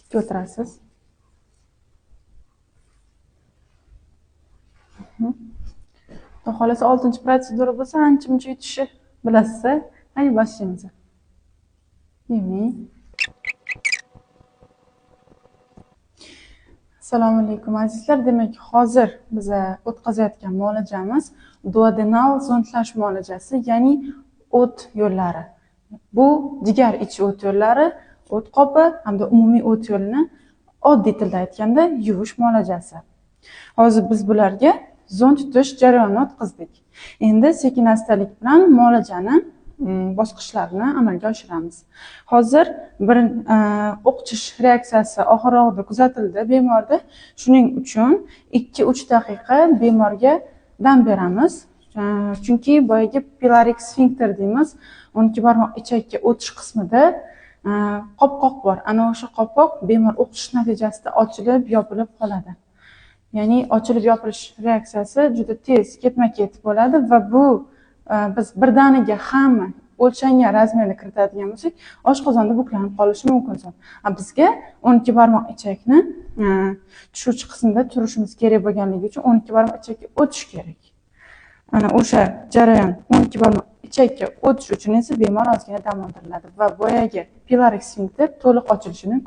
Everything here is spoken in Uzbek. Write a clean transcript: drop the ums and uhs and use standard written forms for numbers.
Tikka o'tirasiz. Xudo xohlasa 6-protsedura bo'lsa, ancha-muncha yutishi bilasiz. Qani boshlaymiz. Yeming. Assalomu alaykum azizlar. Demak, hozir biza o'tkazayotgan muolajamiz duodenal zondlash muolajasi, ya'ni o't yo'llari. Bu jigar ichi o't yo'llari, o't qopi hamda umumiy o't yo'lini oddiy tilda aytganda yuvish muolajasi. Hozir biz bularga zond tutish jarayonini o'tkazdik. Endi sekin astalik bilan muolajani bosqichlarini amalga oshiramiz. Hozir bir o'qichish reaksiyasi oxirroqda kuzatildi bemorda. Shuning uchun 2-3 daqiqa bemorga dam beramiz. Chunki boyagi pilorik sfinkter deymiz, 12 barmoq ichakka o'tish qismida qopqoq bor. Ana o'sha qopqoq bemor o'qichish natijasida ochilib, yopilib qoladi. Ya'ni ochilib yopilish reaksiyasi juda tez ketma-ket bo'ladi va bu biz birdaniga hamma o'lchangan razmerni kiritadigan bo'lsak, oshqozonda buklanib qolishi mumkin. Bizga 12 barmoq ichakni tushuvchi qismida turishimiz kerak bo'lganligi uchun 12 barmoq ichakka o'tish kerak. Ana o'sha jarayon 12 barmoq ichakka o'tish uchun esa bemor ozgina dam oldiriladi va boyagi pilorik sfinkter to'liq ochilishini